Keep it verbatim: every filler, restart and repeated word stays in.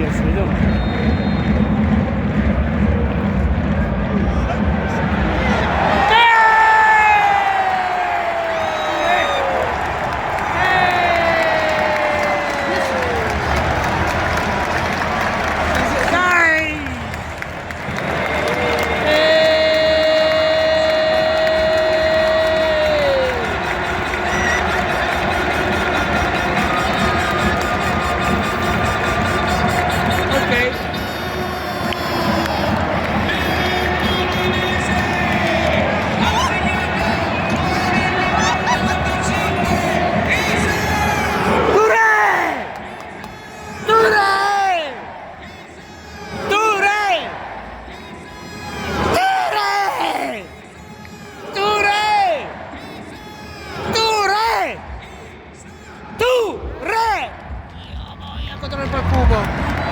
Adesso vediamo. Dai! Ok. Touré! Touré! Touré! Touré! Touré! Touré! Touré! Dio boia, contro il Pacubo.